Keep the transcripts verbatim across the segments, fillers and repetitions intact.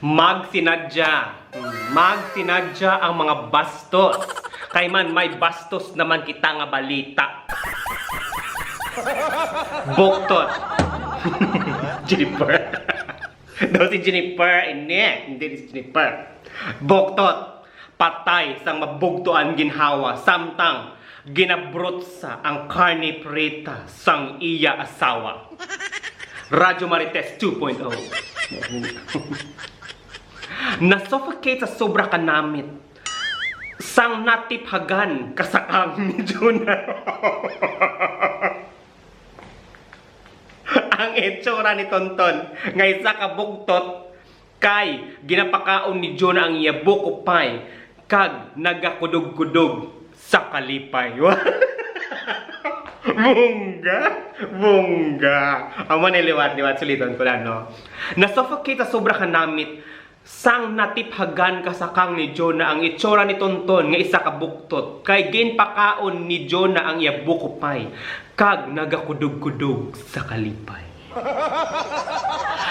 Magsinadya. Hmm, magsinadya ang mga bastos. Kay man may bastos naman kita nga balita. Buktot. Jennifer. Daw si Jennifer, hindi. Hindi si Jennifer. Buktot. Patay sang mabugtuan ginhawa, samtang ginabrutsa ang karne prita sang iya asawa. Radyo Marites two point oh. Na-suffocate sa sobra ka namit sang natiphagan kasakang ni Jonah. Ang itsura ni Tonton nga isa ka buktot kay ginapakaon ni Jonah ang iya buko pie kag nagakudog-kudog sa kalipay. Bongga! Bongga! Amo na liwat-liwat, suliton ko lang, no? Na-suffocate sa sobra ka namit sang natiphagan kasakang ni Jonah ang itsura ni Tonton nga isa ka buktot, kay ginpakaon ni Jonah ang iya buko pie kag nagakudog-kudog sa kalipay.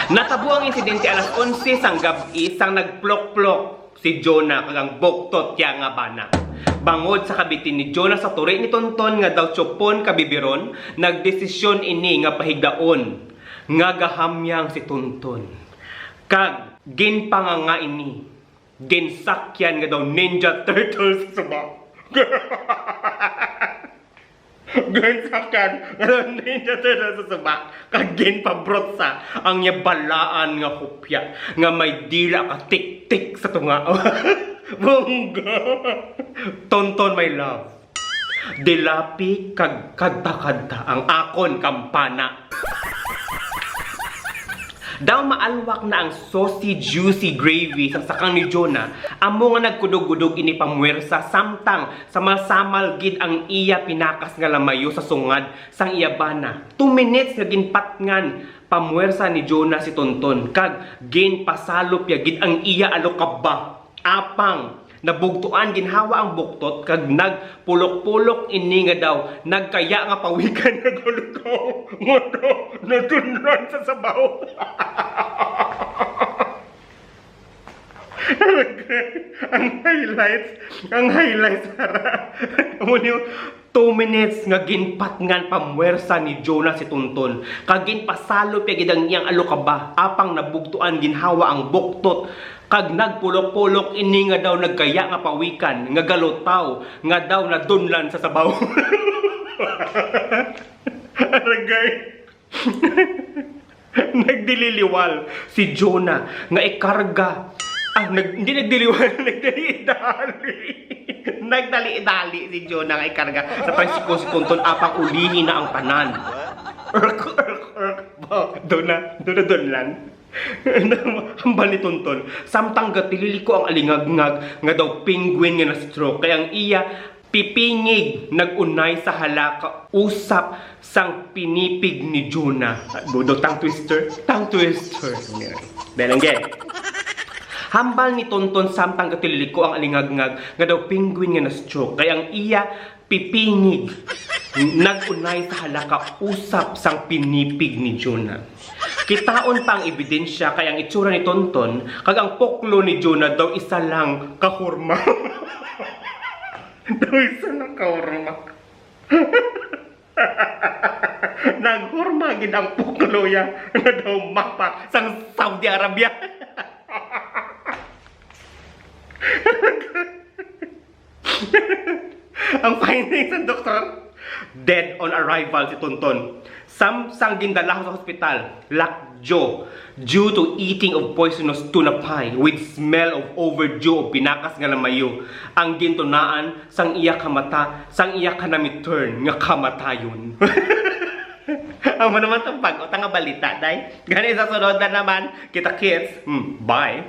Natabo ang insidente alas onse sang gab-i sang nagplok-plok si Jonah kag ang buktot niya nga bana. Bangod sa kabitin ni Jonah sa turi ni Tonton nga daw tsupon kabibiron, nagdesisyon ini nga pahigdaon nga gahamyang si Tonton. Kag ginpanganga ini, ginsakyan nga daw Ninja Turtle sa suba. Ginsakyan nga daw Ninja Turtle sa suba, kag ginpabrutsa ang iya balaan nga hupya nga may dila ka tiktik sa tunga. Bongga! Tonton, my love. Dilapi kag kadta-kadta ang akon kampana. Daw maalwak na ang saucy, juicy gravy sa sakang ni Jonah, amo nga nagkudog-kudog ini pamwersa, samtang samal-samal gid ang iya pinakas nga lamayo sa sungad sang iya bana. Two minutes nga ginpatngan pamwersa ni Jonah si Tonton, kag ginpasalop ya gid ang iya alukaba. Apang nabugtuan ginhawa ang buktot, kag nagpulok-pulok ini nga daw nagkaya nga pawikan, nagalukaw nga daw nadunlan sa sabaw. Ang highlights, ang highlights, Sara. Amo ni, two minutes nga ginpatngan pamwersa ni Jonah si Tonton, kag ginpasalop ya gid ang iyang alukaba, apang nabugtuan ginhawa ang buktot, kag nagpulok-pulok ini nga daw nagkaya nga pawikan, nga galutaw, nga daw nadunlan sa sabaw. Aragay. Nagdililiwal si Jonah nga ikarga. Ah, nag-, hindi nagdiliwal, nagdali-dali. Nagdali-dali si Jonah nga ikarga sa tricycle si Tonton, apang ulihi na ang tanan. Erk, erk, erk. Ba, doon na, doon na, doon lang. Hambal ni Tonton, samtang gatililiko ang alingagngag nga daw penguin nga na-stroke, kay ang iya pipingig nag-unay sa halaka usap sang pinipig ni Jonah. Budo, tongue twister, tongue twister. Dahil ang gay. Hambal ni Tonton samtang gatililiko ang alingagngag nga daw penguin nga na-stroke, kay ang iya pipingig nag-unay sa halaka usap sang pinipig ni Jonah. Kitaon pa ang ebidensya, kay ang itsura ni Tonton kag ang puklo ni Jonah daw isa lang kahurma. Daw isa lang kahurma. Naghurma gid ang puklo ya nga daw mapa sang Saudi Arabia. Ang findings sa doktor, dead on arrival si Tonton. Samsang gindala sa hospital, lockjaw, due to eating of poisonous tuna pie with smell of overdue of pinakas nga lamayo ang gintunaan sang iya kamata, sang iya kanamiturn nga kamatayon. Amo naman tong bag-o ta nga balita, day. Gani sa sunod na naman, kita kits. Hmm, bye.